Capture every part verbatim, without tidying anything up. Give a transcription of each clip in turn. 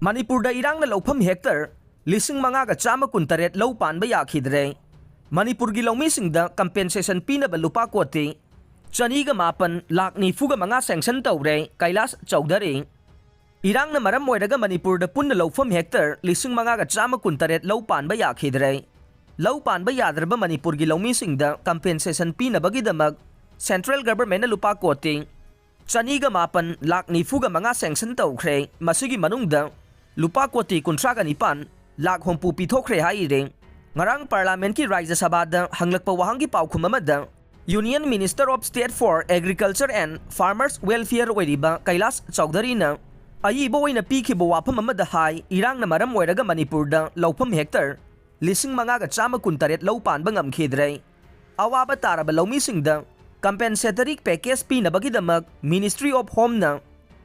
ꯃꯅꯤꯄꯨꯔꯗ ꯏꯔꯥꯡꯅ ꯂꯧꯐꯝ ꯍꯦꯛꯇꯔ ꯂꯤꯁꯤꯡ ꯃꯉꯥꯒ ꯆꯥꯝꯃ ꯀꯨꯟꯇꯔꯦꯠ ꯂꯧ ꯄꯥꯟꯕ ꯌꯥꯈꯤꯗ꯭ꯔꯦ꯫ ꯃꯅꯤꯄꯨꯔꯒꯤ ꯂꯧꯃꯤꯁꯤꯡꯗ ꯀꯝꯄꯦꯟꯁꯦꯁꯟ ꯄꯤꯅꯕ ꯂꯨꯄꯥ ꯀꯣꯇꯤ ꯆꯅꯤꯒ ꯃꯥꯄꯟ ꯂꯥꯛ ꯅꯤꯐꯨꯒ ꯃꯉꯥ ꯁꯦꯡꯁꯟ ꯇꯧꯔꯦ ꯀꯩꯂꯥꯁ ꯆꯧꯙꯔꯤ꯫ ꯏꯔꯥꯡꯅ ꯃꯔꯝ ꯑꯣꯏꯔꯒ ꯃꯅꯤꯄꯨꯔꯗ ꯄꯨꯟꯅ ꯂꯧꯐꯝ ꯍꯦꯛꯇꯔ ꯂꯤꯁꯤꯡ ꯃꯉꯥꯒ ꯆꯥꯝꯃ ꯀꯨꯟꯇꯔꯦꯠ ꯂꯧ ꯄꯥꯟꯕ ꯌꯥꯈꯤꯗ꯭ꯔꯦ꯫ ꯂꯧ ꯄꯥꯟꯕ ꯌꯥꯗ꯭ꯔꯕ ꯃꯅꯤꯄꯨꯔꯒꯤ ꯂꯧꯃꯤꯁꯤꯡꯗ ꯀꯝꯄꯦꯟꯁꯦꯁꯟ ꯄꯤꯅꯕꯒꯤꯗꯃꯛ ꯁꯦꯟꯇ꯭ꯔꯦꯜ ꯒꯚꯔꯟꯃꯦꯟꯠꯅ ꯂꯨꯄꯥ ꯀꯣꯇꯤ ꯆꯅꯤꯒ ꯃꯥꯄꯟ ꯂꯥꯛ ꯅꯤꯐꯨꯒ ꯃꯉꯥ ꯁꯦꯡꯁꯟ ꯇꯧꯈ꯭ꯔꯦ꯫ ꯃꯁꯤꯒꯤ ꯃꯅꯨꯡꯗ ꯂꯨꯄꯥ ꯀꯣꯇꯤ ꯀꯨꯟꯊ꯭ꯔꯥꯒ ꯅꯤꯄꯥꯟ ꯂꯥꯛ ꯍꯨꯝꯐꯨ ꯄꯤꯊꯣꯛꯈ꯭ꯔꯦ ꯍꯥꯏꯔꯦ꯫ ꯉꯔꯥꯡ ꯄꯥꯔꯂꯥꯃꯦꯟꯠꯀꯤ ꯔꯥꯖ꯭ꯌ ꯁꯚꯥꯗ ꯍꯪꯂꯛꯄ ꯋꯥꯍꯪꯒꯤ ꯄꯥꯎꯈꯨꯝ ꯑꯃꯗ Union Minister of State for Agriculture and Farmers Welfare ꯑꯣꯏꯔꯤꯕ ꯀꯩꯂꯥꯁ ꯆꯧꯙꯔꯤꯅ ꯑꯏꯕ ꯑꯣꯏꯅ ꯄꯤꯈꯤꯕ ꯋꯥꯐꯝ ꯑꯃꯗ ꯍꯥꯏ, ꯏꯔꯥꯡꯅ ꯃꯔꯝ ꯑꯣꯏꯔꯒ ꯃꯅꯤꯄꯨꯔꯗ ꯂꯧꯐꯝ ꯍꯦꯛꯇꯔ ꯂꯤꯁꯤꯡ ꯃꯉꯥꯒ ꯆꯥꯝꯃ ꯀꯨꯟꯇꯔꯦꯠ ꯂꯧ ꯄꯥꯟꯕ ꯉꯝꯈꯤꯗ꯭ꯔꯦ꯫ ꯑꯋꯥꯕ ꯇꯥꯔꯕ ꯂꯧꯃꯤꯁꯤꯡꯗ ꯀꯝꯄꯦꯟꯁꯦꯇꯔꯤ ꯄꯦꯀꯦꯖ ꯄꯤꯅꯕꯒꯤꯗꯃꯛ Ministry of Homeꯅ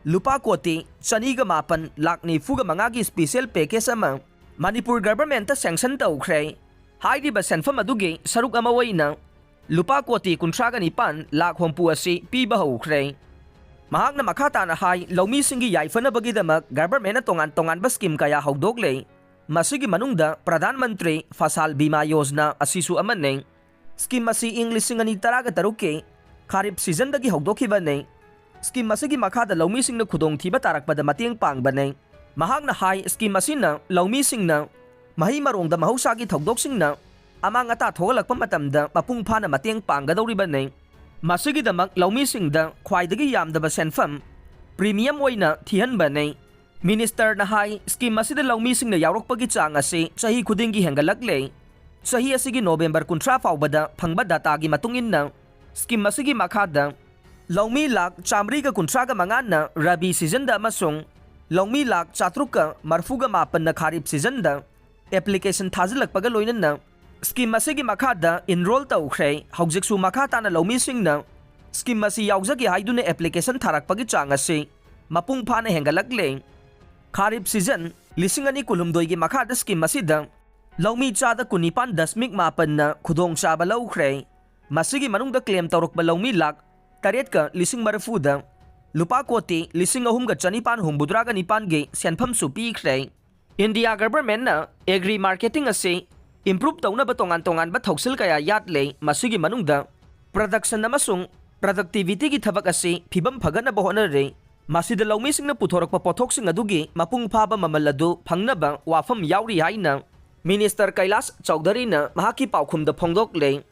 ꯂꯨꯄꯥ ꯀꯣꯇꯤ ꯆꯅꯤꯒ ꯃꯥꯄꯟ ꯂꯥꯛ ꯅꯤꯐꯨꯒ ꯃꯉꯥꯒꯤ ꯁ꯭ꯄꯤꯁꯦꯜ ꯄꯦꯀꯦꯖ ꯑꯃ ꯃꯅꯤꯄꯨꯔ ꯒꯚꯔꯟꯃꯦꯟꯠꯇ ꯁꯦꯡꯁꯟ ꯇꯧꯈ꯭ꯔꯦ꯫ ꯍꯥꯏꯔꯤꯕ ꯁꯦꯟꯐꯝ ꯑꯗꯨꯒꯤ ꯁꯔꯨꯛ ꯑꯃ ꯑꯣꯏꯅ ꯂꯨꯄꯥ ꯀꯣꯇꯤ ꯀꯨꯟꯊ꯭ꯔꯥꯒ ꯅꯤꯄꯥꯟ ꯂꯥꯛ ꯍꯨꯝꯐꯨ ꯑꯁꯤ ꯄꯤꯕ ꯍꯧꯈ꯭ꯔꯦ꯫ ꯃꯍꯥꯛꯅ ꯃꯈꯥ ꯇꯥꯅ ꯍꯥꯏ, ꯂꯧꯃꯤꯁꯤꯡꯒꯤ ꯌꯥꯏꯐꯅꯕꯒꯤꯗꯃꯛ ꯒꯚꯔꯟꯃꯦꯟꯠꯅ ꯇꯣꯉꯥꯟ ꯇꯣꯉꯥꯟꯕ ꯁ꯭ꯀꯤꯝ ꯀꯌꯥ ꯍꯧꯗꯣꯛꯂꯦ꯫ ꯃꯁꯤꯒꯤ ꯃꯅꯨꯡꯗ ꯄ꯭ꯔꯙꯥꯟ ꯃꯟꯇ꯭ꯔꯤ ꯐꯁꯥꯜ ꯕꯤꯃꯥ ꯌꯣꯖꯅꯥ ꯑꯁꯤꯁꯨ ꯑꯃꯅꯤ꯫ ꯁ꯭ꯀꯤꯝ ꯑꯁꯤ ꯏꯪ ꯂꯤꯁꯤꯡ ꯑꯅꯤ ꯇꯔꯥꯒ ꯇꯔꯨꯛꯀꯤ ꯈꯥꯔꯤꯞ ꯁꯤꯖꯟꯗꯒꯤ ꯍꯧꯗꯣꯛꯈꯤꯕꯅꯤ꯫ ꯁ꯭ꯀꯤꯝ ꯑꯁꯤꯒꯤ ꯃꯈꯥꯗ ꯂꯧꯃꯤꯁꯤꯡꯅ ꯈꯨꯗꯣꯡꯊꯤꯕ ꯇꯥꯔꯛꯄꯗ ꯃꯇꯦꯡ ꯄꯥꯡꯕꯅꯤ꯫ ꯃꯍꯥꯛꯅ ꯍꯥꯏ, ꯁ꯭ꯀꯤꯝ ꯑꯁꯤꯅ ꯂꯧꯃꯤꯁꯤꯡꯅ ꯃꯍꯩ ꯃꯔꯣꯡꯗ ꯃꯍꯧꯁꯥꯒꯤ ꯊꯧꯗꯣꯛꯁꯤꯡꯅ ꯑꯃꯥꯡ ꯑꯇꯥ ꯊꯣꯛꯍꯜꯂꯛꯄ ꯃꯇꯝꯗ ꯃꯄꯨꯡ ꯐꯥꯅ ꯃꯇꯦꯡ ꯄꯥꯡꯒꯗꯧꯔꯤꯕꯅꯤ꯫ ꯃꯁꯤꯒꯤꯗꯃꯛ ꯂꯧꯃꯤꯁꯤꯡꯗ ꯈ꯭ꯋꯥꯏꯗꯒꯤ ꯌꯥꯝꯗꯕ ꯁꯦꯟꯐꯝ ꯄ꯭ꯔꯤꯃꯤꯌꯝ ꯑꯣꯏꯅ ꯊꯤꯍꯟꯕꯅꯤ꯫ ꯃꯤꯅꯤꯁꯇꯔꯅ ꯍꯥꯏ, ꯁ꯭ꯀꯤꯝ ꯑꯁꯤꯗ ꯂꯧꯃꯤꯁꯤꯡꯅ ꯌꯥꯎꯔꯛꯄꯒꯤ ꯆꯥꯡ ꯑꯁꯤ ꯆꯍꯤ ꯈꯨꯗꯤꯡꯒꯤ ꯍꯦꯟꯒꯠꯂꯛꯂꯦ꯫ ꯆꯍꯤ ꯑꯁꯤꯒꯤ ꯅꯣꯕꯦꯝꯕꯔ ꯀꯨꯟꯊ꯭ꯔꯥ ꯐꯥꯎꯕꯗ ꯐꯪꯕ ꯗꯥꯇꯥꯒꯤ ꯃꯇꯨꯡ ꯏꯟꯅ, ꯁ꯭ꯀꯤꯝ ꯑꯁꯤꯒꯤ ꯃꯈꯥꯗ ꯂꯧꯃꯤ ꯂꯥꯈ ꯆꯥꯃꯔꯤꯒ ꯀꯨꯟꯊ꯭ꯔꯥꯒ ꯃꯉꯥꯅ ꯔꯕꯤ ꯁꯤꯖꯟꯗ ꯑꯃꯁꯨꯡ ꯂꯧꯃꯤ ꯂꯥꯈ ꯆꯥꯇ꯭ꯔꯨꯛꯀ ꯃꯔꯐꯨꯒ ꯃꯥꯄꯟꯅ ꯈꯥꯔꯤꯞ ꯁꯤꯖꯟꯗ ꯑꯦꯄ꯭ꯂꯤꯀꯦꯁꯟ ꯊꯥꯖꯤꯜꯂꯛꯄꯒ ꯂꯣꯏꯅꯅ ꯁ꯭ꯀꯤꯝ ꯑꯁꯤꯒꯤ ꯃꯈꯥꯗ ꯏꯟꯔꯣꯜ ꯇꯧꯈ꯭ꯔꯦ꯫ ꯍꯧꯖꯤꯛꯁꯨ ꯃꯈꯥ ꯇꯥꯅ ꯂꯧꯃꯤꯁꯤꯡꯅ ꯁ꯭ꯀꯤꯝ ꯑꯁꯤ ꯌꯥꯎꯖꯒꯦ ꯍꯥꯏꯗꯨꯅ ꯑꯦꯄ꯭ꯂꯤꯀꯦꯁꯟ ꯊꯥꯔꯛꯄꯒꯤ ꯆꯥꯡ ꯑꯁꯤ ꯃꯄꯨꯡ ꯐꯥꯅ ꯍꯦꯟꯒꯠꯂꯛꯂꯦ꯫ ꯈꯥꯔꯤꯞ ꯁꯤꯖꯟ ꯂꯤꯁꯤꯡ ꯑꯅꯤ ꯀꯨꯟꯍꯨꯝꯗꯣꯏꯒꯤ ꯃꯈꯥꯗ ꯁ꯭ꯀꯤꯝ ꯑꯁꯤꯗ ꯂꯧꯃꯤ ꯆꯥꯗ ꯀꯨꯟꯅꯤꯄꯥꯟ ꯗꯁꯃꯤꯛ ꯃꯥꯄꯟꯅ ꯈꯨꯗꯣꯡꯆꯥꯕ ꯂꯧꯈ꯭ꯔꯦ꯫ ꯃꯁꯤꯒꯤ ꯃꯅꯨꯡꯗ ꯀ꯭ꯂꯦꯝ ꯇꯧꯔꯛꯄ ꯂꯧꯃꯤ ꯂꯥꯈ ꯇꯔꯦꯠꯀ ꯂꯤꯁꯤꯡ ꯃꯔꯤꯐꯨꯗ ꯂꯨꯄꯥ ꯀꯣꯇꯤ ꯂꯤꯁꯤꯡ ꯑꯍꯨꯝꯒ ꯆꯅꯤꯄꯥꯟ ꯍꯨꯝꯐꯨꯇꯔꯥꯒ ꯅꯤꯄꯥꯟꯒꯤ ꯁꯦꯟꯐꯝꯁꯨ ꯄꯤꯈ꯭ꯔꯦ꯫ ꯏꯟꯗꯤꯌꯥ ꯒꯚꯔꯟꯃꯦꯟꯠꯅ ꯑꯦꯒ꯭ꯔꯤ ꯃꯥꯔꯀꯦꯇꯤꯡ ꯑꯁꯤ ꯏꯝꯄ꯭ꯔꯨꯚ ꯇꯧꯅꯕ ꯇꯣꯉꯥꯟ ꯇꯣꯉꯥꯟꯕ ꯊꯧꯁꯤꯜ ꯀꯌꯥ ꯌꯥꯠꯂꯦ꯫ ꯃꯁꯤꯒꯤ ꯃꯅꯨꯡꯗ ꯄ꯭ꯔꯗꯛꯁꯟ ꯑꯃꯁꯨꯡ ꯄ꯭ꯔꯗꯛꯇꯤꯚꯤꯇꯤꯒꯤ ꯊꯕꯛ ꯑꯁꯤ ꯐꯤꯕꯝ ꯐꯒꯠꯅꯕ ꯍꯣꯠꯅꯔꯦ꯫ ꯃꯁꯤꯗ ꯂꯧꯃꯤꯁꯤꯡꯅ ꯄꯨꯊꯣꯔꯛꯄ ꯄꯣꯠꯊꯣꯛꯁꯤꯡ ꯑꯗꯨꯒꯤ ꯃꯄꯨꯡ ꯐꯥꯕ ꯃꯃꯜ ꯑꯗꯨ ꯐꯪꯅꯕ ꯋꯥꯐꯝ ꯌꯥꯎꯔꯤ ꯍꯥꯏꯅ ꯃꯤꯅꯤꯁꯇꯔ ꯀꯩꯂꯥꯁ ꯆꯧꯙꯔꯤꯅ ꯃꯍꯥꯛꯀꯤ ꯄꯥꯎꯈꯨꯝꯗ ꯐꯣꯡꯗꯣꯛꯂꯦ꯫